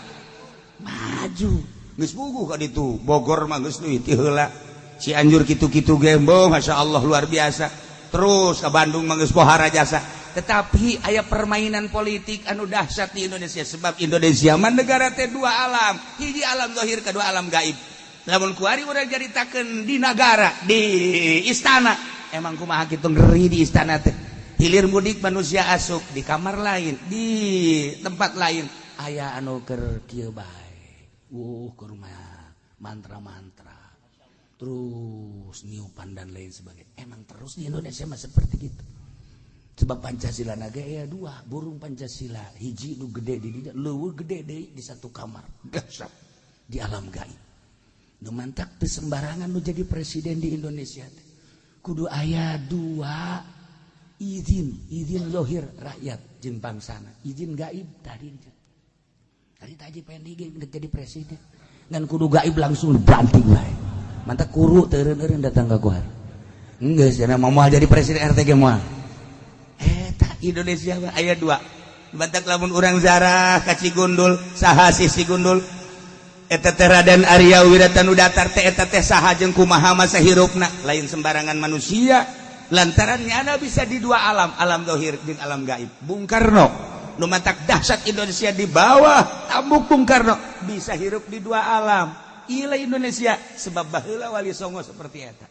S1: Maju. Geus buguh ka ditu. Bogor mah geus deui ti heula. Cianjur kitu-kitu gembo, Masya Allah luar biasa. Terus ke Bandung mah geus pohara jasa. Tetapi aya permainan politik anu dahsyat di Indonesia sebab Indonesia mah negara teh dua alam, hiji alam zahir, kedua alam gaib. Lamun kuari urang caritakeun di nagara, di istana, emang kumaha kitu ngeri di istana teh. Hilir mudik manusia asup di kamar lain, di tempat lain aya anu keur kieu bae. Keur mantra-mantra. Terus niupan dan lain sebagainya. Emang terus di Indonesia mah seperti gitu. Sebab Pancasila naga ya dua, burung Pancasila hiji nu gede di dinya, leuweuh gede deui di satu kamar. Dahsyat di alam gaib. Nu mantak teu sembarangan nu jadi presiden di Indonesia teh. Kudu aya dua izin, izin lohir rakyat jeung bangsana, izin gaib tadi. Tadi Haji Pendi ge jadi presiden. Ngan kudu gaib langsung dibanting bae. Mantap kuru teureun-eureun datang ka kuar. Geus cenah moal jadi presiden RT ge moal. Eta Indonesia mah aya dua. Mantak lamun urang zarah ka Cigundul, saha sih Cigundul? Eta teh Raden Arya Wiratanudatar teh eta teh saha jeung kumaha masa hirupna? Lain sembarangan manusia. Lantaran nyana bisa di dua alam, alam zahir jeung alam gaib. Bung Karno nu mantak dahsyat Indonesia di bawah tambuk Bung Karno bisa hirup di dua alam. Ila Indonesia sebab baheula Wali Songo seperti eta.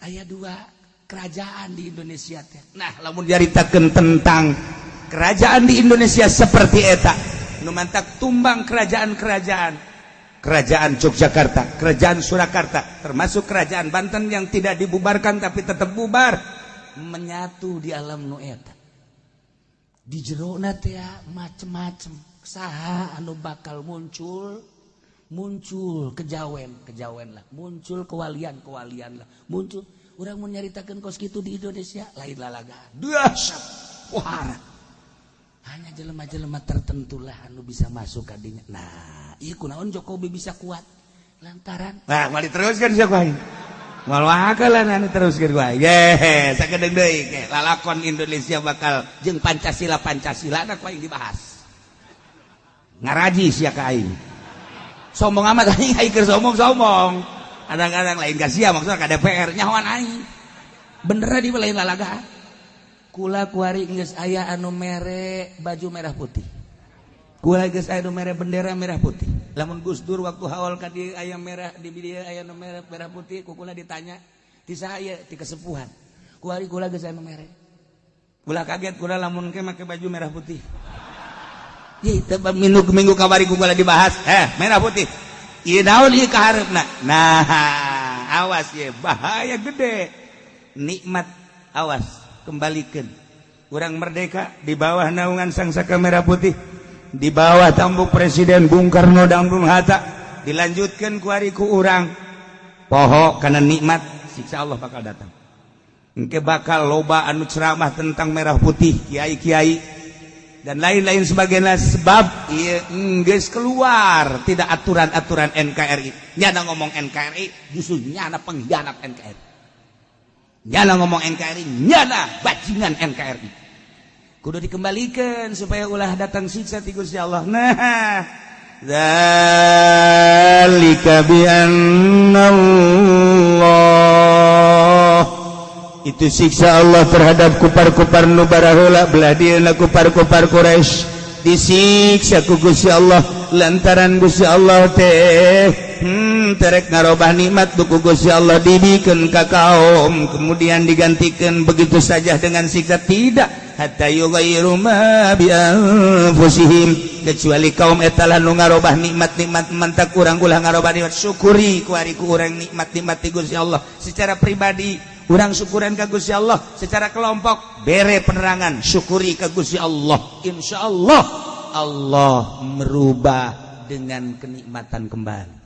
S1: Aya dua kerajaan di Indonesia teh. Nah, lamun dicaritakeun tentang kerajaan di Indonesia seperti eta, Nu mantak tumbang kerajaan-kerajaan, Kerajaan Yogyakarta, Kerajaan Surakarta, termasuk Kerajaan Banten yang tidak dibubarkan tapi tetap bubar, menyatu di alam nu eta. Di jerona teh macem-macem. Saha anu bakal muncul? Muncul kejawen, kejawen lah, muncul kewalian, kewalian lah, muncul. Urang mau nyaritakeun kos kitu di Indonesia lain lalaga. Dahsyat. Wah. Hanya jelema-jelema tertentu lah anu bisa masuk ka dinya. Nah, ieu kunaon Jokowi bisa kuat? Lantaran nah, mau diteruskan siapa aing? Moal wakalan anu teruskeun ku aing. Ye, sakedeung deui ke lalakon Indonesia bakal jeung Pancasila. Pancasila na ku aing dibahas. Ngaraji sia ka aing. Sombong amat aing, aing keur sombong-sombong. Kadang-kadang lain ka sia, maksudna ka DPR nyahoan aing. Bener di lain lalaga. Kula kuari geus aya anu mere baju merah putih. Kula geus aya anu mere bendera merah putih. Lamun Gus Dur waktu haul ka dieu aya merah di dieu, aya nu merah merah putih, ku kula ditanya, "Ti saha ieu?" "Ti kesepuhan." Kuari kula geus aya nu mere. Ulah kaget kula lamun ke make baju merah putih. Ih, teu minggu minggu kamari ku kula dibahas, merah putih. Ieu naon ieu kahareupna? Nah, awas ye, bahaya gede. Nikmat awas kembalikan. Urang merdeka di bawah naungan Sang Saka Merah Putih, di bawah tampuk Presiden Bung Karno dan Bung Hatta, dilanjutkan kuari ku urang poho karena nikmat, siksa Allah bakal datang. Engke bakal loba anu ceramah tentang merah putih, kiai-kiai dan lain-lain sebagainya, sebab ieu enggeus keluar tidak aturan-aturan NKRI. Nyana ngomong NKRI justru nyana pengkhianat NKRI. Nyana ngomong NKRI, nyana bajingan NKRI. Kudu dikembalikan supaya ulah datang siksa ti Gusti Allah. Nah, dzalika bi Allah, itu siksa Allah terhadap kupar-kupar nu baraheula, belah dieuna kupar-kupar Quraisy disiksa ku Gusti Allah lantaran Gusti Allah teh terek ngarobah nikmat ku Gusti Allah dibikeun ka kaum, kemudian digantikan begitu saja dengan siksa. Tidak, hatta yughayyiru ma bi anfusihim, kecuali kaum eta lah nu ngarobah nikmat-nikmat. Mantak urang ulah ngarobah nikmat, syukuri kuari ku urang nikmat-nikmat ti Gusti Allah. Secara pribadi urang syukuran ka Gusti Allah, secara kelompok bere penerangan, syukuri ka Gusti Allah, insyaallah Allah merubah dengan kenikmatan kembali.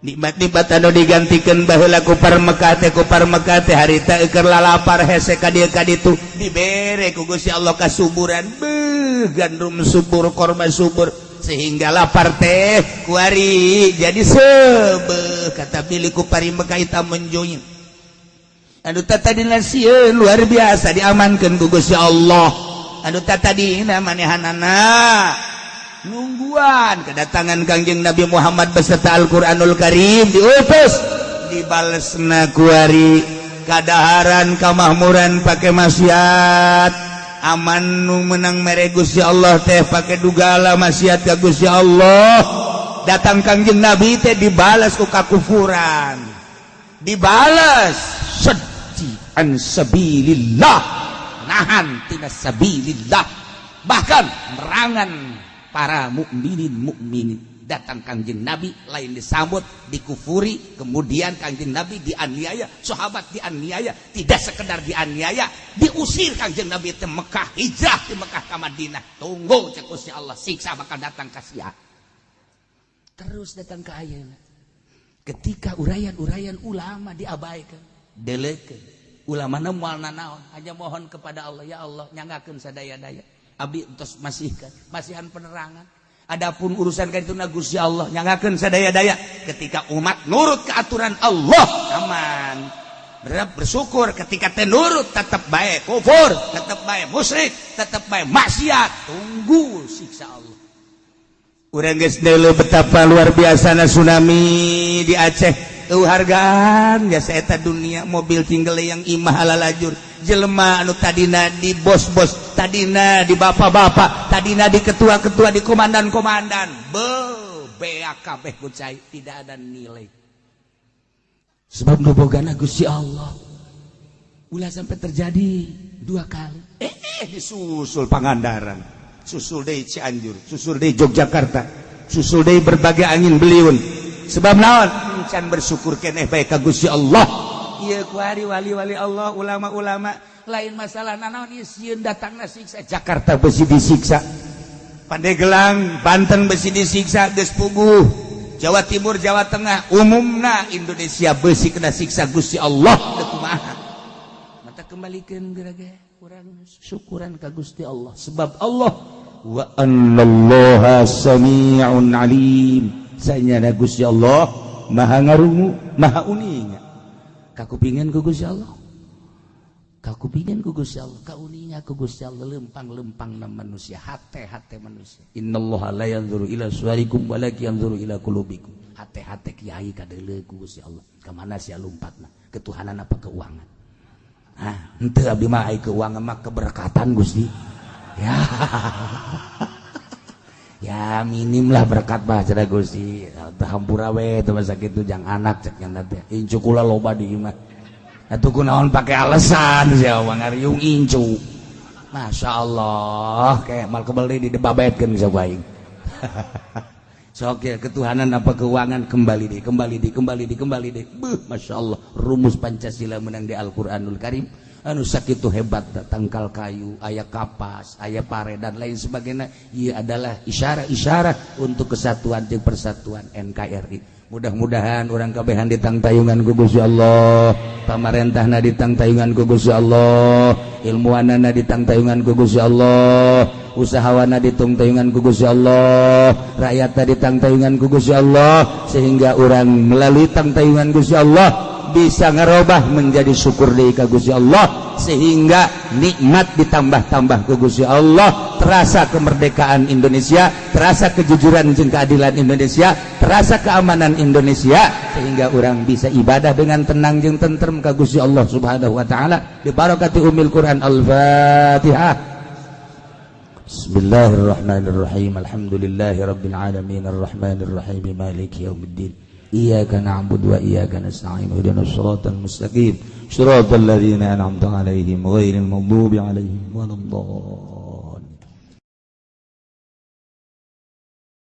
S1: Nikmat-nikmat anu digantikan baheula kupar Mekah teh, kupar Mekah teh harita keur lalapar hese ka dieu ka ditu, dibere ku Gusti Allah kasuburan, beuh, gandum subur, korma subur, sehingga lapar teh kuari jadi sebe. Kata pilih kupari Mekah ita menjoin anu tadina sieun luar biasa, diamankeun ku Gusti Allah. Anu tadina manehanana nungguan kedatangan Kangjeng Nabi Muhammad beserta Al-Qur'anul Karim diutus, dibalesna kuari kadaharan kamahmuran pakai maksiat. Aman nu menang mere Gusti Allah teh pakai dugala maksiat ka Gusti Allah. Datang Kangjeng Nabi teh dibalas ku kakufuran, dibalas seddi an sabilillah, nahan tina sabilillah, bahkan merangan para mukminin mukminin. Datang Kangjeng Nabi lain disambut, dikufuri. Kemudian Kangjeng Nabi dianiaya, sahabat dianiaya. Tidak sekedar dianiaya, diusir Kangjeng Nabi ke Mekah, hijrah di Mekah ke Madinah. Tunggu, cek Gusti Allah, siksa bakal datang ka sia. Terus datang ke ayeuna ketika uraian-uraian ulama diabaikan, delekeun ulama moal nanaon, hanya mohon kepada Allah, "Ya Allah, nyanggakeun sadaya-daya abdi entos masihkan masihan penerangan. Adapun urusan ka itu Gusti Allah nyanggakeun sadaya-daya." Ketika umat nurut ke aturan Allah, aman. Bersyukur. Ketika teu nurut, tetap baik kufur, tetap baik musyrik, tetap baik maksiat, tunggu siksa Allah. Urang geus betapa luar biasa tsunami di Aceh. Tuh hargaan biasa eta dunia, mobil tinggal yang imah ala lajur, jelema anu tadina di bos-bos, tadina di bapak-bapak, tadina di ketua-ketua, di komandan-komandan, be beak kabeh ku cai, tidak ada nilai, sebab nu bogana Gusti Allah. Ulah sampai terjadi dua kali, disusul Pangandaran. Susul deui Cianjur, susul deui Yogyakarta, susul deui berbagai angin beliun. Sebab naon? Can bersyukur keneh bae ka Gusti Allah. Ieu kuari wali-wali Allah, ulama-ulama, lain masalah nanaon ieu sieun datangna siksa. Jakarta besi disiksa, Pandeglang, Banten besi disiksa, geus puguh. Jawa Timur, Jawa Tengah, umumna Indonesia besi kena siksa Gusti Allah. Teu kumaha? Mata kembalikan geura urang syukuran ka Gusti Allah, sebab Allah wa annallaha sami'un alim. Sanyana Gusti Allah maha ngarungu, maha uninga. Kakupingan ku Gusti Allah, kakupingan ku Gusti Allah, kauninga ku Gusti Allah lempang-lempang na manusia, hate-hate manusia. Innallaha la yanzuru ila suwarikum walakin yanzuru ila qulubikum. Hate-hate kiai kadeuleu ku Gusti Allah. Kamana sia lumpatna? Ketuhanan apa keuangan? Ah, henteu, abdi mah ai keuangan mah keberkatan, Gusti. Ya. Ya minim lah berkat mah cenah Gusti. Teu hampura we teu masa kitu jang anak cek nya teh. Incu kula loba di imah. Atuh kunaon pake alasan sia mah ngariung incu. Masya Allah, kayak mal kebel di dibabetkeun bisa aing. Sok ya, ketuhanan apa keuangan, kembali deh, kembali deh, kembali deh, kembali deh. Beuh, Masya Allah, rumus Pancasila menang di Al-Quranul Karim. Anu sakitu hebat, tangkal kayu, aya kapas, aya pare dan lain sebagainya. Ia adalah isyarat-isyarat untuk kesatuan dan persatuan NKRI. Mudah-mudahan urang kabehan ditangtayungan ku Gusti Allah, pamarentahna ditangtayungan ku Gusti Allah, ilmuwanana ditangtayungan ku Gusti Allah, usahawana ditangtayungan ku Gusti Allah, rakyatna ditangtayungan ku Gusti Allah, sehingga urang melalui tangtayungan Gusti Allah bisa ngerubah menjadi syukur deui ka Gusti Allah, sehingga nikmat ditambah-tambah ku Gusti Allah, terasa kemerdekaan Indonesia, terasa kejujuran jeung keadilan Indonesia, terasa keamanan Indonesia, sehingga orang bisa ibadah dengan tenang jeung tentrem ka Gusti Allah Subhanahu wa taala. Bi barakati umil Quran. Al-Fatihah. Bismillahirrahmanirrahim. Alhamdulillahirabbil alamin arrahmanirrahim maliki yaumiddin. Iyyaka na'budu wa iyyaka nasta'in. Ihdinas siratal mustaqim. Siratal ladzina an'amta 'alaihim ghairil maghdubi 'alaihim waladdallin.